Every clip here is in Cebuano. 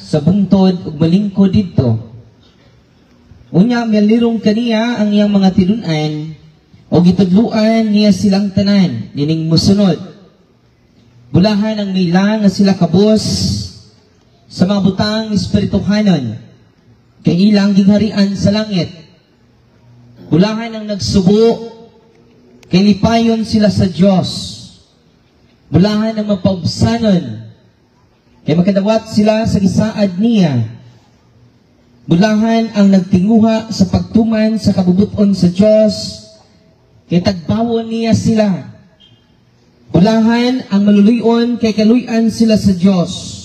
Sa bungtod ug malingkod didto. Unya mialirong kaniya ang iyang mga tinun-an ug gitudloan niya silang tanan nining mosunod. Bulahan ang mila nga sila kabos sa mga butang espirituhanon kay ilang gingharian sa langit. Bulahan ang nagsubo kay lipayon sila sa Dios. Bulahan ang mapaubsanon kay makadawat sila sa gisaad niya. Bulahan ang nagtinguha sa pagtuman sa kabubuton sa Dios kay tagbawon niya sila. Bulahan ang maluluyon kay kaluy-an sila sa Dios.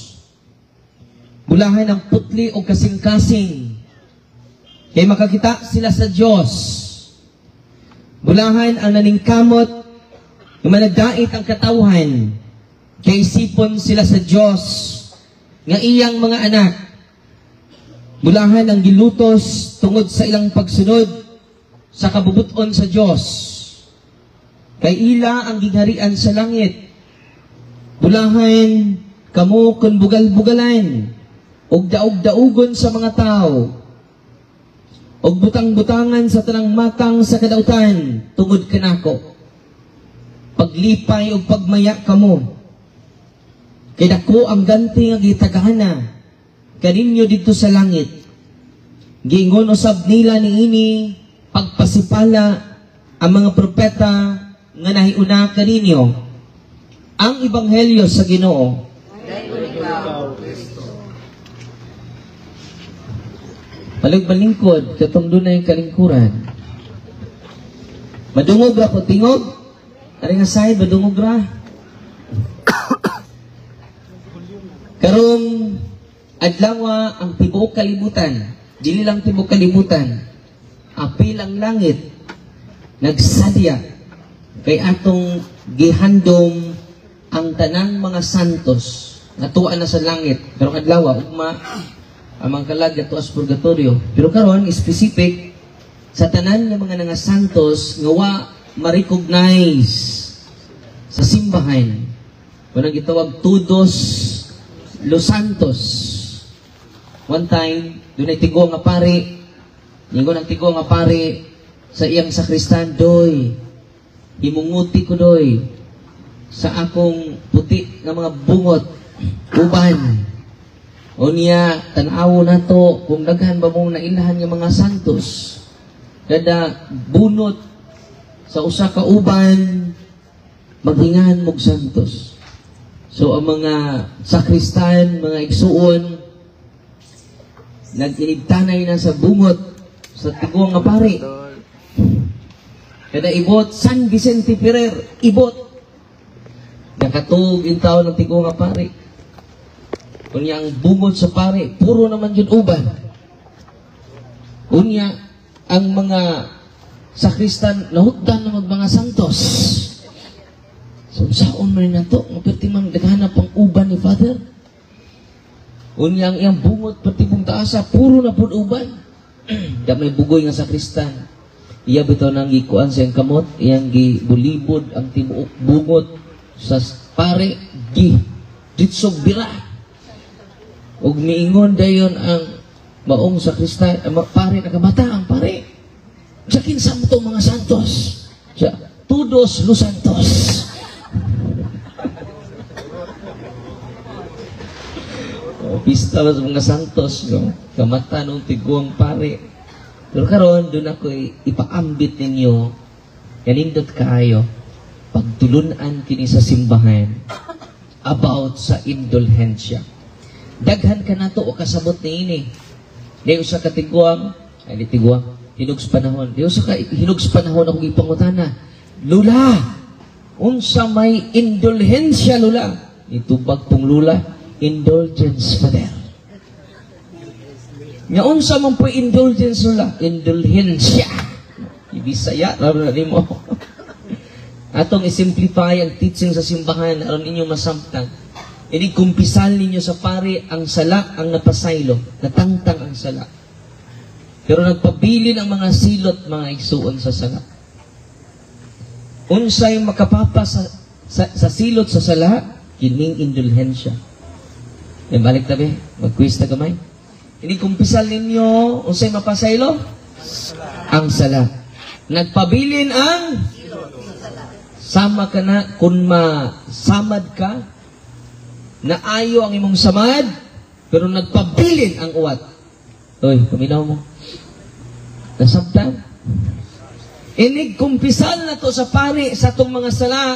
Bulahan ang putli o kasing-kasing kay makakita sila sa Dios. Bulahan ang naningkamot nga managdait ang katawhan kay isipon sila sa Dios nga iyang mga anak. Bulahan ang gilutos tungod sa ilang pagsunod sa kabubuton sa Dios kay ila ang gingharian sa langit. Bulahan kamo kun bugal-bugalan ug daog-daugon sa mga tao ug butang-butangan sa tanang matang sa kadautan tungod kanako. Paglipay ug pagmaya kamo kay dako ang ganti nga gitagana kaninyo didto sa langit. Giingon usab nila niini pagpasipala ang mga propeta nga nahiuna kaninyo. Ang ebanghelyo sa Ginoo. Ikaw, Kristo. Palingkod katong dunay kalingkuran. Madungog ra ko tingog. Ari nga side madungog ra. Karong adlaw ang tibuok kalibutan, dili lang tibuok kalibutan, apil ang langit nagsadya kay atong gihandom ang tanang mga santos natuan na sa langit karong adlaw, ugma ang mga kalag adto sa purgatorio. Pero karon specific sa tanan nga mga nga santos nga wa ma-recognize sa simbahan, kanang gitawag Todos Los Santos. One time, dunay tigo nga pari, ningon ang tigo nga pari sa iyang sakristan, "Doy, himunguti ko, doy, sa akong puti nga mga bungot, uban." Unya, tan-awo nato kung daghan ba mong nailhan nga mga santos. Kada bunot sa usa ka uban, maghingahan mog santos. So ang mga sakristan, mga igsuon, nag-inibtanay na sa bungot sa tiguang nga pari. Kada ibot, San Vicente Ferrer, ibot. Nakatug in taon ng tiguang nga pari. Unya ang bungot sa pari, puro naman yun uban. Unya, ang mga sakristan, nahutdan na mag mga santos. So, saon man na to, mapirti man, naghanap ang uban ni Father. Unya ang iyang bungot, pati pong taasa, puro na pud uban. Da may bugoy nga sakristan. Iya bitaw nang gikuan sa iyang kamot, iyang gibulibod ang tibuok bungot sa pare, gi ditsog bira. Ug miingon dayon ang maong sakristan, ang pare, nakabata ang pare. Sa kinsa mo to mga santos? Sa Todos Los Santos. O, pista ba sa mga santos, no? Kamata nung tiguang pare. Pero karon doon ako ipaambit ninyo, kanindot kaayo, pagtulunan kini sa simbahan about sa indulhensya. Daghan ka nato o kasabot niini. Di usa ka tiguang, ay di tiguang, hinugs panahon. Di usa ka hinugs panahon ako gipangutana. "Lula, unsa may indulhensya, lula?" Itubag pong lula, "Indulgence, Father." Nga unsa man po indulgence, lula? "Indulhensya." Ibisaya, laro na nimo. Atong isimplify ang teaching sa simbahan aron ninyo masamtang. Ini kumpisal ninyo sa pare ang sala ang napasaylo, natangtang ang sala. Pero nagpabilin ang mga silot, mga igsuon, sa sala. Unsay makapapa sa silot sa sala? Kining indulhensya. Yan, balik tabi. Mag-quiz ta gamay. Inig kumpisal ninyo, unsay mapasaylo? Ang sala. Nagpabilin ang sama ka na kung masamad ka, naayo ang imong samad, pero nagpabilin ang uwat. Uy, paminaw mo. Nasabtan. Inig kumpisal na to sa pari sa atong mga sala,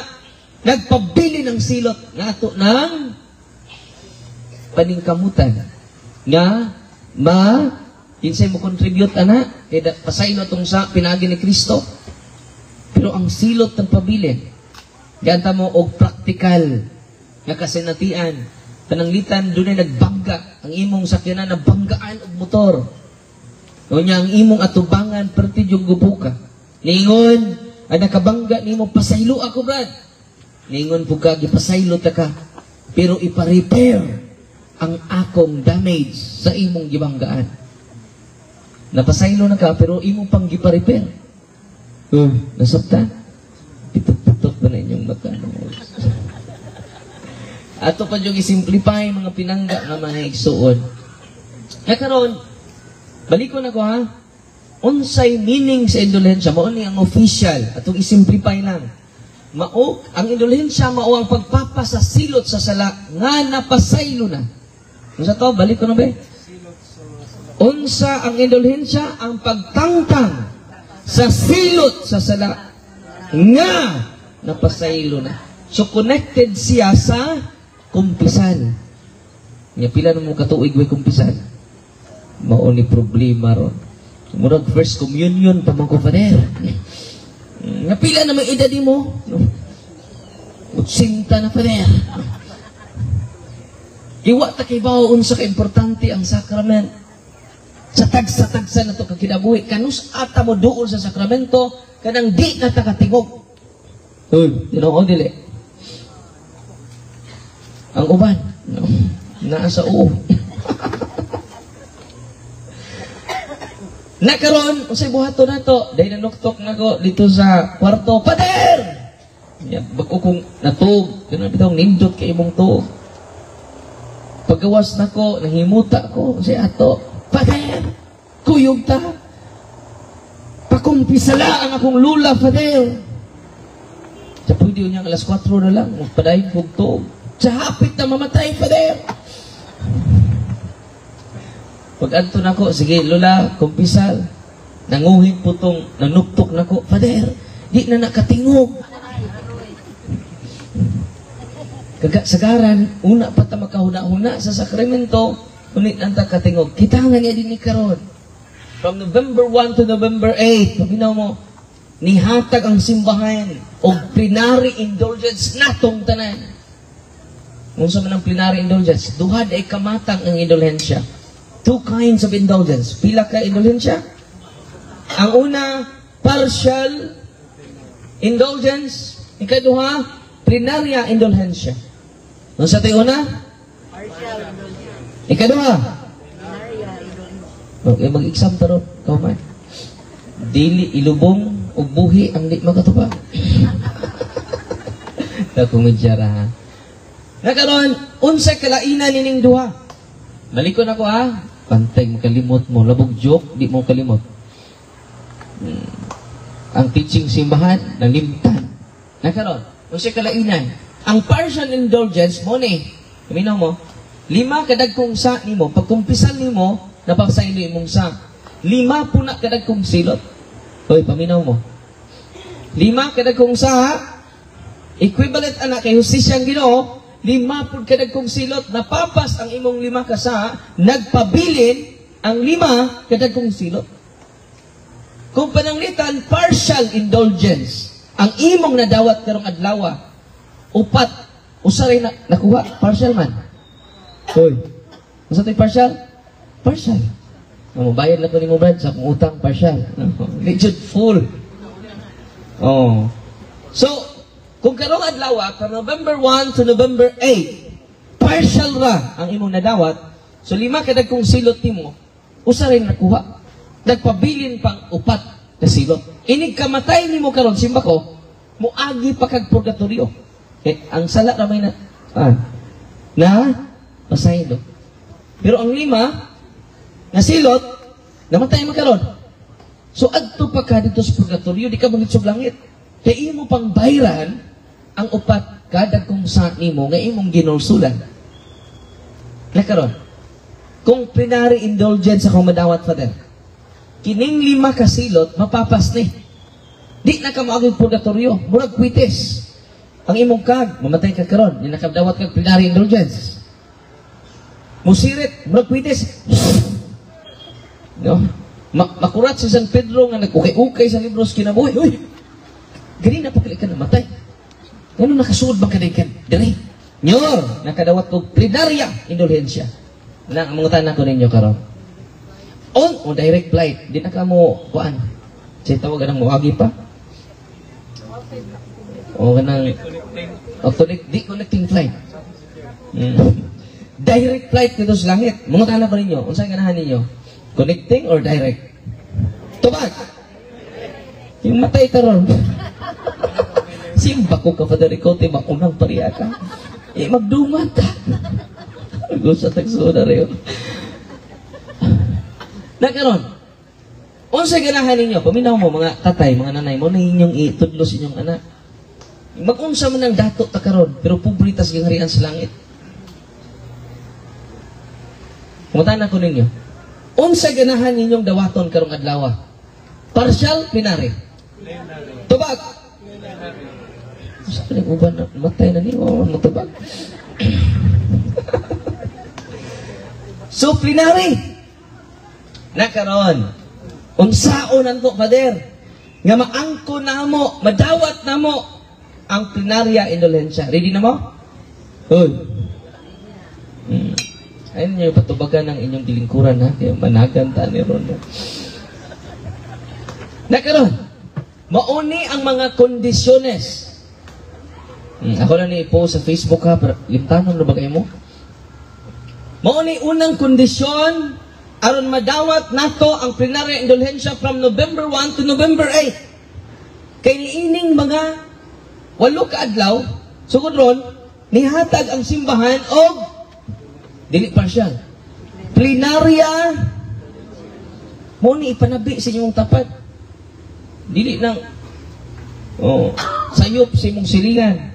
nagpabilin ang silot nato ng paningkamutan nga ma kinsay mo contribute ana kay pasaylo tong sa pinagi ni Kristo, pero ang silot nagpabilin. Ganta mo og practical nga kasinatian. Pananglitan dunay nagbangga ang imong sakyanan, nabanggaan og motor. Unya ang imong atubangan perti yung gubuka. Ningon ang nakabangga nimo, "Pasaylo ako, Brad." Ningon pud ka, "Gipasaylo ta ka, pero ipa-repair ang akong damage sa imong gibanggaan." Napasaylo na ka pero imo pang gipa-repair. Nasabtan. Pitok-pitok pa na inyong mata. No? Ato pa yung i-simplify mga pinangga nga mga igsuon. Kaya karon, balikon ako ha. Unsay meaning sa indulhensya? Mao ni ang official. Atong i-simplify lang. Mao ang indulhensya, mao ang pagpapasasilot sa sala nga napasaylo na. Unsa to? Balik ko na ba? Unsa ang indulhensya? Ang pagtangtang sa silot sa sala nga napasaylo na. So connected siya sa kumpisal. Nga pila na mo katuig way kumpisal? Mao ni problema ron. Murag first communion pa man ko, Father. Nga pila na may edad mo? No? 80 na, Father. Iwa ta kay bawo unsa ka importante ang sacrament. Sa tagsa-tagsa na to kinabuhi, kanus ata mo duol sa sakramento kanang di na ta katingog. Uy, tinuod dili? Ang uban, no, naa sa uo. Nakaron, unsay buhaton nato? Dahil nanuktok nako dito sa kwarto, "Pader!" Ya, bag-o kong natug, ganun bitaw nindot kay imong tuog. Pagawas nako, nahimuta ko, unsay ato? "Pader! Kuyog ta. Pakumpisala ang akong lula, Father." Sa pwede niya alas 4 na lang, magpadayon kog tuog. Sa hapit na mamatay, Father. Pag anto nako, "Sige, Lola, kumpisal." Nanguhit po tong, nanuktok nako, "Father, di na nakatingog." Kaga, sagaran, una pa ta makahuna-huna sa sakramento, unit ang ta katingog. Kita nga niya din ni karon. From November 1 to November 8, paginaw mo, nihatag ang simbahan og plenary indulgence natong tanan. Unsa man ang plenary indulgence? Duha ay kamatang ang indulhensya. Two kinds of indulgence. Pila ka indulhensya? Ang una, partial indulgence. Ikaduha, plenaria indulhensya. Unsa tay una? Partial indulgence. Ikaduha. Plenaria indulgence. Okay, mag-exam taro. Ikaw man. Dili ilubong og buhi ang di makatubag. Nakumidyara ha. Nakaron, unsa kalainan nining duha? Balikon ako ha. Pantay makalimot mo. Labog joke, di mo kalimot. Ang teaching simbahan, nalimtan. Nakaron, unsa kalainan? Ang partial indulgence mo ni, paminaw mo, lima kadagkong sa nimo, pagkumpisal nimo, napasaylo imong sa. Lima po na kadagkong silot. Hoy, paminaw mo. Lima kadagkong sa, equivalent ana kay hustisya ang Ginoo, lima pud kadagkong silot, napapas ang imong lima ka sa, nagpabilin ang lima kadagkong silot. Kung pananglitan, partial indulgence, ang imong nadawat karong adlaw, upat, usa rin na, nakuha, partial man. Hoy, unsa to'y partial? Partial. Mo bayad lang ko nimo, Brad, sa akong utang, partial. Legit full. Oh. So, kung karong adlaw, from November 1 to November 8, partial ra ang imong nadawat, so lima kadagkong silot nimo, usa rin nakuha. Nagpabilin pang upat na silot. Inig kamatay nimo karon simba ko, muagi pa kag purgatorio. Eh, ang sala ra may na na Pasaylo. Pero ang lima nga silot, namatay man karon. So adto pa ka dito sa purgatorio, di ka mangitsog langit. Kay imo pang bayran ang upat kada kung sa nimo nga imong ginulsulan. Na karon, kung plenary indulgence akong madawat, Father, kining lima ka silot mapapas ni. Di na ka moagi purgatorio, murag kwites. Ang imong kag, mamatay ka karon, di nakadawat kag plenary indulgence. Musirit, murag kwites. No? Makurat si San Pedro nga nag-ukay-ukay sa libros kinabuhi. Uy! Gani na pa ka namatay. Ngano nakasuod ba ka kan? Diri. Nyor, nakadawat og plenarya indulhensya. Na ang mga ko ninyo karon. On o direct flight, di na ka mo kuan. Say tawag anang moagi pa. O kanang o connect, di connecting flight. Direct flight dito sa langit. Mangutana ko ninyo, unsay ganahan ninyo? Connecting or direct? Tubag! Yung matay karon. Simba ko ka, Father Ricote, maunang pariya ka. Eh, magdumat ta. Gusto tagsuod na rin. Na karon, unsa ganahan ninyo? Paminaw mo mga tatay, mga nanay mo na inyong itudlo sa inyong anak. Mag-unsa man ang dato ta karon, pero pobre tas gingharian sa langit. Kumutan ako ninyo. Unsa ganahan ninyong dawaton karong adlaw? Partial, plenary. Tubag. Sa kaning uban na matay na niyo, mo tubag. So plenary. Na karon, unsaon nanto, Father, nga maangko namo, madawat namo ang plenarya indulhensya. Ready na mo? Hoy. Ayun niyo patubagan ng inyong dilingkuran ha, kaya managan ta ni ron. Na karon, mauni ang mga kondisyones. Ako na ni i-post sa Facebook ha, pero limtanon na ba kayo mo? Mauni unang kondisyon aron madawat nato ang plenarya indulhensya from November 1 to November 8. Kay niining mga 8 ka adlaw, sugod ron, nihatag ang simbahan og dili partial. Plenarya mo ni ipanabi sa inyong tapat. Dili nang oh, sayop sa imong silingan.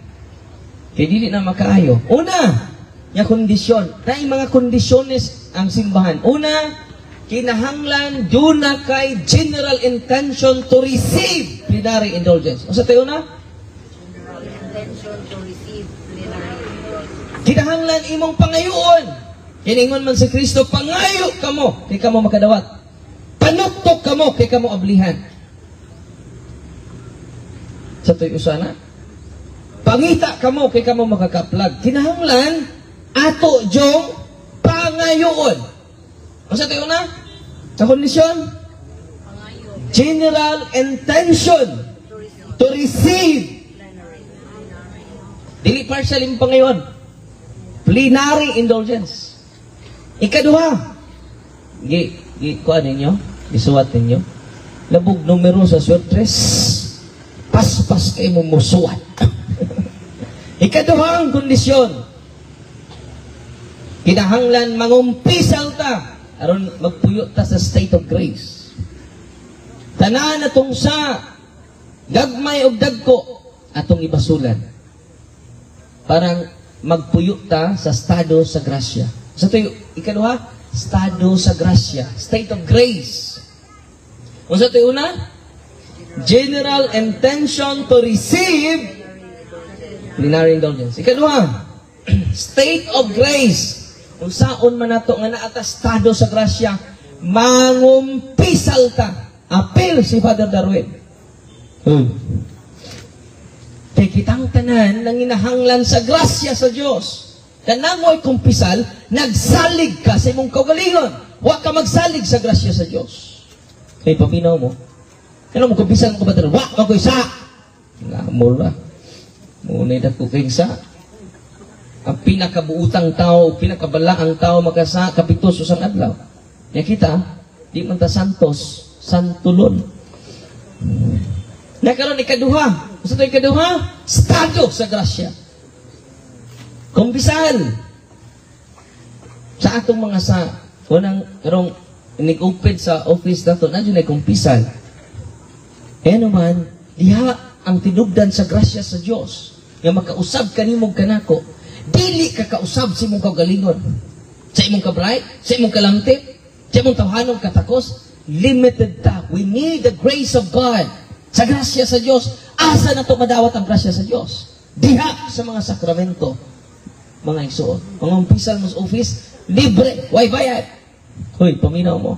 Kay dili na makaayo. Una, nga kondisyon. Naay mga kondisyones ang simbahan. Una, kinahanglan duna kay general intention to receive plenary indulgence. Unsa tayo una? General intention to receive plenary indulgence. Kinahanglan imong pangayoon. Kiningon man si Kristo, pangayo kamo kay kamo makadawat. Panuktok kamo kay kamo ablihan. Sa to'y usana. Pangita kamo kay kamo makakaplag. Kinahanglan ato jong pangayoon. Unsa tayo una? Sa kondisyon? Pangayo General intention to receive to receive. plenary. Dili partial yung pangayon. Plenary indulgence. Ikaduha. Gi, gi kuan ninyo, gisuwat ninyo. Labog numero sa swertres. Paspas kay mo musuwat. Ikaduhang kondisyon. Kinahanglan mangumpisal ta aron magpuyo ta sa state of grace. Tanan atong sa gagmay og dagko atong ibasulan. Parang magpuyo ta sa estado sa grasya. Sa ito ikaduha, estado sa grasya, state of grace. Unsa ito una? General intention to receive plenary indulgence. Ikaduha, state of grace. Unsaon man nato nga naa ta estado sa grasya, mangumpisal ta. Apil si Father Darwin. Kay kitang tanan nanginahanglan sa grasya sa Dios. Kanang mo'y kumpisal, nagsalig ka sa imong kaugalingon. Wa ka magsalig sa grasya sa Dios. Kay paminaw mo. Kano mo kumpisal mo ka ba? Wa ka ko'y sa. Ngamura. Munay dako kay sa. Ang pinakabuutang tao, pinakabalaang tao makasa kapitos usang adlaw. Nya kita, di man ta santos, santulon. Nakaroon ikaduha. Gusto to ikaduha? Estado sa grasya. Kumpisal. Sa atong mga sa unang karong inig-upid sa office nato na dyan ay kumpisal. Eh naman, diha ang tinubdan sa grasya sa Dios nga makausab kanimo kanako. Dili ka kausab sa imong kaugalingon. Sa imong kabride, sa imong kalamtip, sa imong tawhanong katakos, limited ta. We need the grace of God. Sa grasya sa Dios, asa na to madawat ang grasya sa Dios? Diha sa mga sakramento. Mga igsuon. Mga umpisal mo sa office, libre, way bayad. Hoy, paminaw mo.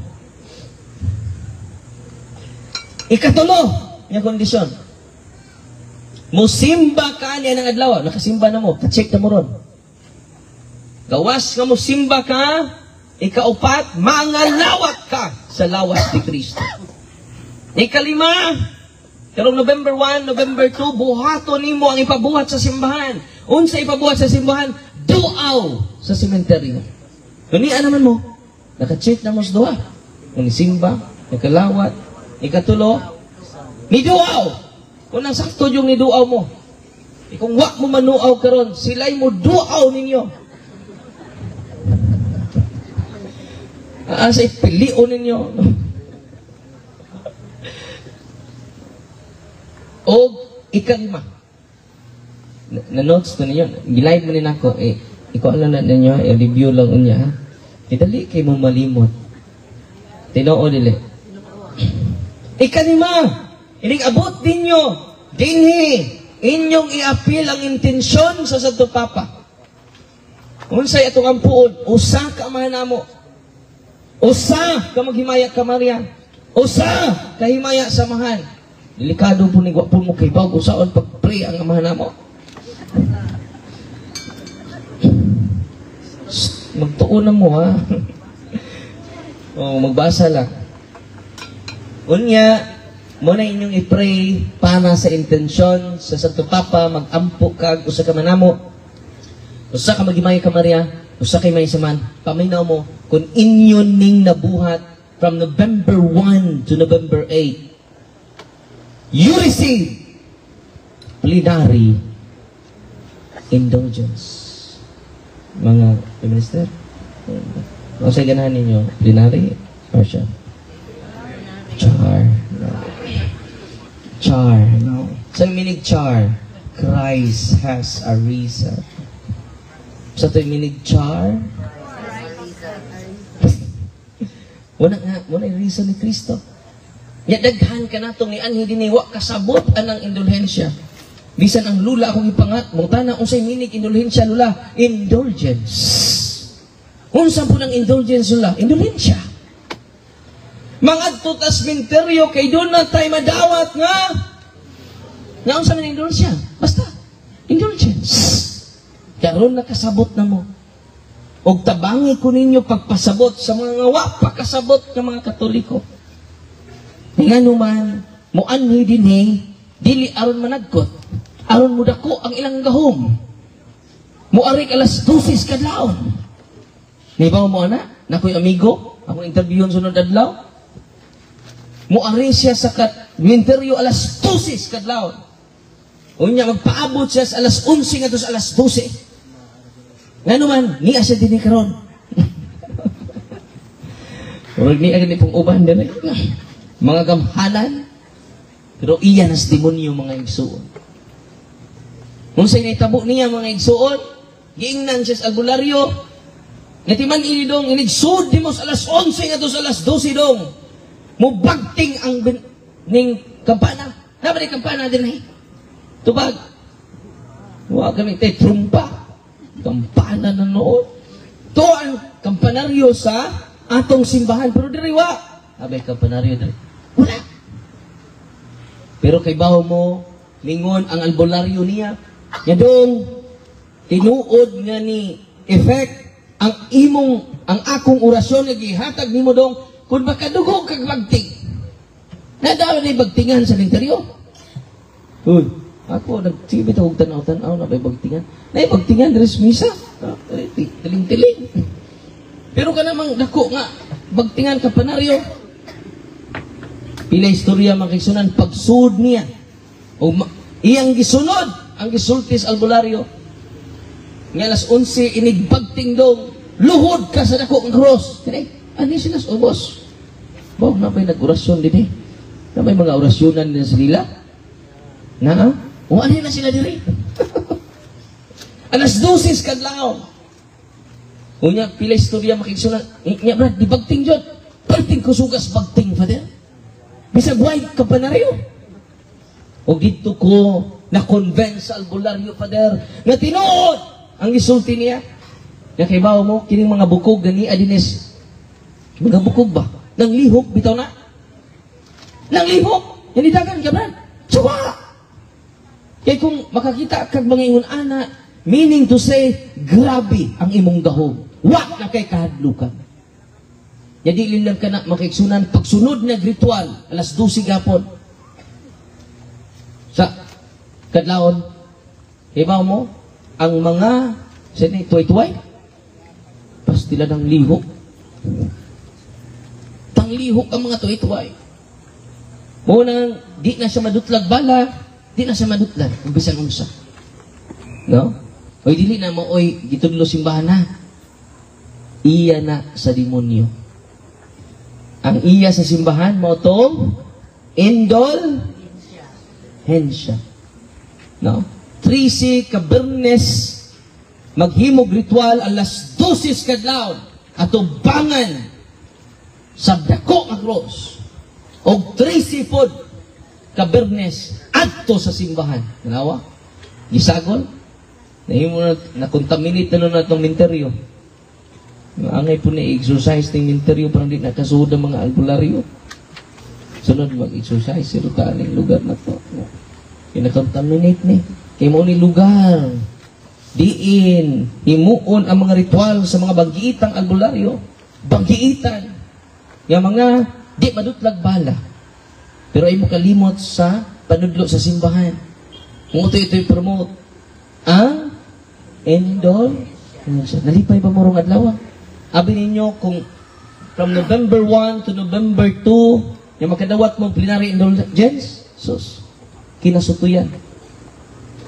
Ikatulo, nga kondisyon. Musimba ka niya ng adlaw. Nakasimba na mo, ka-check na mo ron. Gawas nga musimba ka, ikaupat, mangalawat ka sa lawas ni Kristo. Ikalima, karong November 1, November 2, buhaton nimo ang ipabuhat sa simbahan. Unsa ipabuhat sa simbahan? Duaw sa sementeryo. Kunian naman mo, naka-check na mo sa duha. Kung nisimba, nakalawat, ikatulo, niduaw. Kung ang sakto yung niduaw mo, e kung wa mo manuaw karon, sila'y mo duaw ninyo. Asa ipilion ninyo. O ikalima. Na-notes ko ninyo. Gilive mo din ako. Eh, ikaw lang na ninyo. I-review lang unya. Ha? Idali kay mo malimot. Tinoo dili. Ikalima. Ining abot ninyo. Dinhi. Inyong iapil ang intensyon sa Santo Papa. Unsay atong ampuon, usa ka amahan namo. Usa ka maghimaya ka Maria. Usa ka himaya sa amahan. Delikado po ni wa po mo kay bag usaon pag-pray ang amahan namo. Shh, magtuon na mo ha. O, magbasa lang. Unya, mo na inyong i-pray para sa intensyon sa Santo Papa, mag-ampo kag usa ka manamo, usa ka maghimaya ka Maria, usa kay may saman, paminaw mo kung inyo ning nabuhat from November 1 to November 8, you receive plenary indulgence. Mga minister, kung sa ganahan ninyo, plenary or siya? Char. No. Char. No. Sa minig char, Christ has arisen. Sa ito minig char, wala nga, wala yung reason ni Kristo. Ya daghan ka na itong nianhi din wa kasabot anang indulhensya. Bisan ang lula akong ipangat, mong unsay minig indulhensya lula, indulgence. Unsa po ng indulgence lula? Indulhensya. Mangadto tas minteryo kay doon na tayo madawat nga. Nga unsa man indulhensya? Basta indulgence. Karon nakasabot na mo. Og tabangi ko ninyo pagpasabot sa mga nga wa pakasabot nga mga Katoliko. Ngano man moanhi dinhi dili aron managkot, aron mudako ang ilang gahom. Moari alas 12 kadlawon. Nibaw mo ana, nakoy amigo, akong interviewon sunod adlaw. Moari siya sa minteryo alas 12 kadlawon. Unya magpaabot siya sa alas 11 ngadto sa alas 12. Ngano man, niya siya dinhi karon. Murag niya gani pong uban dinhi. Mga gamhanan, pero iya nas demonyo mga igsuon. Unsay nahitabo niya mga igsuon, giingnan siya sa albularyo, nga timan ini dong, inigsud nimo sa alas 11 ngadto sa alas 12 dong. Mubagting ang ning kampana. Nabali kampana dinhi. Tubag. Wa kami tay trumpa. Kampana na noon. To ang kampanaryo sa atong simbahan, pero diri wa. Abay kampanaryo diri. Wala. Pero kay bawo mo, ningon ang albularyo niya. Nga dong, tinuod nga ni effect ang imong, ang akong orasyon nga gihatag nimo dong, kung makadugo kag bagting. Nadawin ni bagtingan sa interior. Uy, ako nagsibi tawag tanaw-tanaw na may bagtingan. Nay bagtingan diri sa misa. Tiling-tiling. Pero ka namang dako nga bagtingan kampanaryo. Pila istorya mga kaigsunan pagsud niya. O iyang gisunod ang gisulti sa albularyo. Nga alas 11 inigbagting dong. Luhod ka sa dako ng cross. Kani, ani sila sa ubos. Bawag na ba'y nag-orasyon din eh? Na may mga orasyonan din sa nila? Na? O ano na sila diri? Alas 12 kadlaw. Unya, pila istorya makigsunan. Nya, brad, di bagting jud. Perting kusugas bagting, Father. Bisag white ka pa na riyo. O dito ko na-convince sa albularyo, Father, nga tinuod ang gisulti niya. Nga kay mo, kining mga bukog, gani adinis. Mga bukog ba? Nang lihok, bitaw na. Nang lihok! Yan idagan ka, brad. Tsuwa! Kay kung makakita kag mga ingon ana, meaning to say, grabe ang imong gahom. Wa na kay kahadlukan. Jadi lang ka na makiksunan pagsunod na ritual, alas 12 gapon. Sa kadlawon, ibaw mo, ang mga, sini, tuway-tuway, pastila ng lihok. Tanglihok ang mga tuway-tuway. Munang, di na siya madutlag bala, di na siya madutlag, kung bisan unsa. No? Oy, dili na mo, oy, gitudlo simbahan na. Iya na sa demonyo. Ang iya sa simbahan mo tong indol hensya. No? 13 ka Biyernes maghimog ritual alas 12 kadlaw ato bangan sa dako nga cross og 13 pod ka Biyernes adto sa simbahan. Tanawa? Gisagol. Nahimo na na-contaminate na nun atong minteryo. Angay po ni exercise ning minteryo para di nakasuod ang mga albularyo. Sunod mag-exercise siro ta ning lugar na to. Kina-contaminate ni. Kay mo ni lugar. Diin himuon ang mga ritual sa mga banggiitang albularyo. Banggiitan. Nga mga di madutlag bala. Pero ay mo kalimot sa panudlo sa simbahan. Kung ito ito'y promote ang endol. Nalipay pa mo rong adlaw? Abi ninyo kung from November 1 to November 2, yung makadawat mo plenary indulgence, sus, kinasutuyan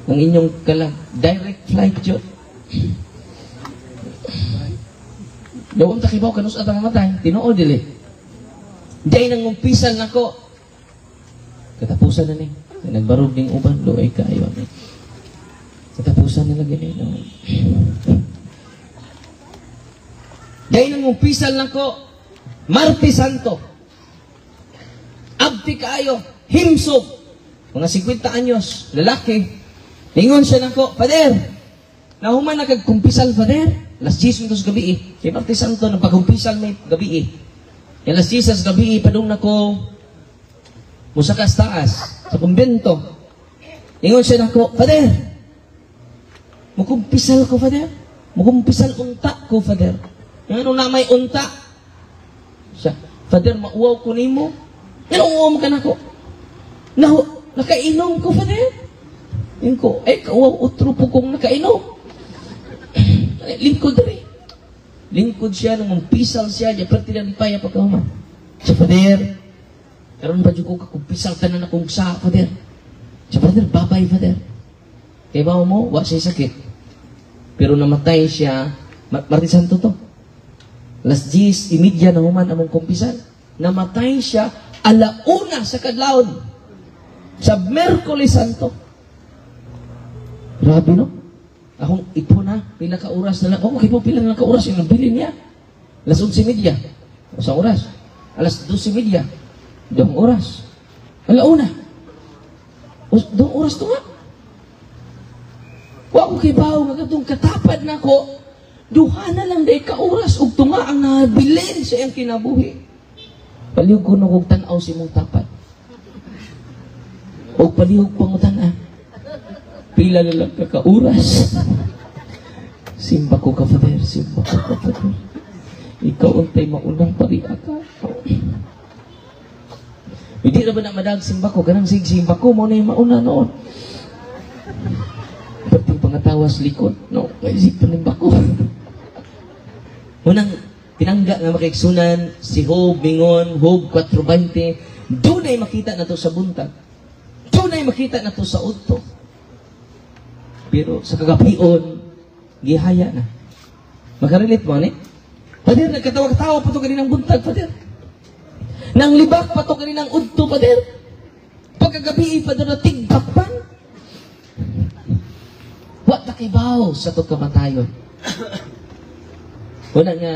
ng inyong kalag. Direct flight yun. Dawang takibaw kanus at ang mamatay. Tinuod dili. Di nang umpisan nako. Katapusan na ni. Nagbarog ning uban, luay kaayo ni. Katapusan na lagi ni. No? Di nang umpisan nako. Martes Santo. Abti kaayo, himsog. Mga 50 anyos, lalaki. Ningon siya nako, "Father, nahuman na kagkumpisal, Father." Alas 10 minutes gabi eh. Kay Martes Santo, nagpagkumpisal may gabi eh. Kaya alas 10 sa gabi, padung nako, musakas taas, sa kumbento. Ingon siya nako, "Father, mukumpisal ko, Father. Mukumpisal unta ko, Father." Yung ano na may unta? Siya, "Father, mauwaw ko nimo." "Ano uwaw mo ka nako?" "Nahu, nakainom ko, Father." Yung ko, "Ay, kauwaw utro po kong nakainom." Lingkod rin. Lingkod siya, nung umpisal siya, di perti na lipaya pagkahuman. Siya, "Father, karon pa dyan ko kakumpisal tanan akong sa, Father." Siya, "Father, babay, Father." Kaya ba mo, wa siya sakit. Pero namatay siya, Martes Santo to. Alas 10:30 na human among kumpisal. Namatay siya, alauna sa kadlawon. Sa Miyerkules Santo. Grabe, no? Akong ipo na, pila ka oras na lang. Oo, kay po pila na ka oras yung nabilin niya. Alas 11:30. Sa oras. Alas 12:30. 2 oras. Alauna. 2 oras to nga. Wa ko kibaw nga katong katapad na ko. Duha na lang day ka oras ug tunga ang nabilin sa iyang kinabuhi. Palihog ko kog tan-aw si imong tapad. Og palihog pangutan-a. Pila na lang ka ka oras. Simba ko ka, Father. Simba ko ka, Father. Ikaw untay maunang pariya ka. Hindi na ba na madag simba ko? Ganang sig simba ko, mo na yung mauna noon. Pati pangatawas likod. No, may isip pa ko. Unang tinangga nga makiksunan, si Job, mingon, Job 4:20, doon ay makita na to sa buntag. Doon ay makita na to sa udto. Pero sa kagabion, gihaya na. Makarelate mo, ni? Pader, nagkatawa-tawa pa to kaninang buntag, pader. Nang libak pa to kaninang udto, pader. Pagkagabi, pader, na tigbakpan. Wa ta kibaw sa atong kamatayon. Wala nga,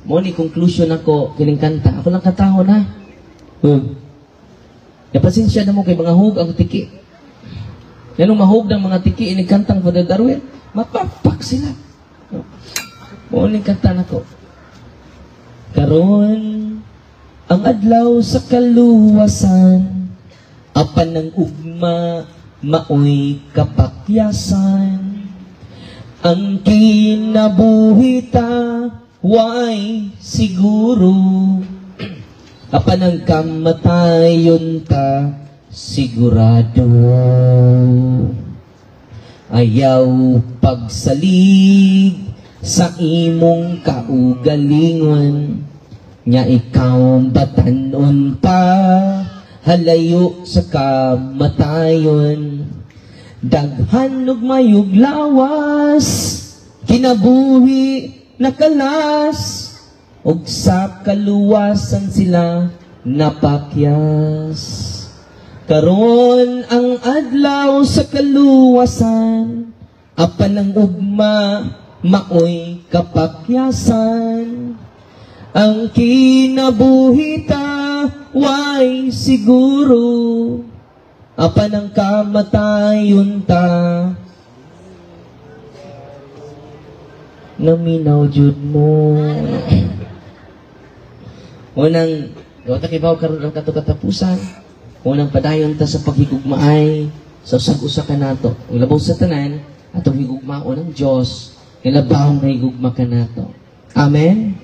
mo ni conclusion ako kining kanta. Ako lang kantahon na. Napasensya na mo kay mga hug ang tiki. Ganong mahug ng mga tiki ini kantang Father Darwin, mapapak sila. Mo ni kanta nako. Karon ang adlaw sa kaluwasan, apan ang ugma maoy kapakyasan. Ang kinabuhi ta way siguro, apan ang kamatayon ta sigurado. Ayaw pagsalig sa imong kaugalingon, nya ikaw batanon pa halayo sa kamatayon. Daghan ug mayog lawas, kinabuhi nakalas, ug sa kaluwasan sila napakyas. Karon ang adlaw sa kaluwasan, apan ang ugma maoy kapakyasan. Ang kinabuhi ta way siguro, apan ang kamatayon ta naminaw jud mo. Unang gawa ta kibaw karon ang kato katapusan. Unang padayon ta sa paghigugmaay sa usag-usa kanato. Ang labaw sa tanan, atong higugmaon ang Dios, nga labaw nga higugma kanato. Amen.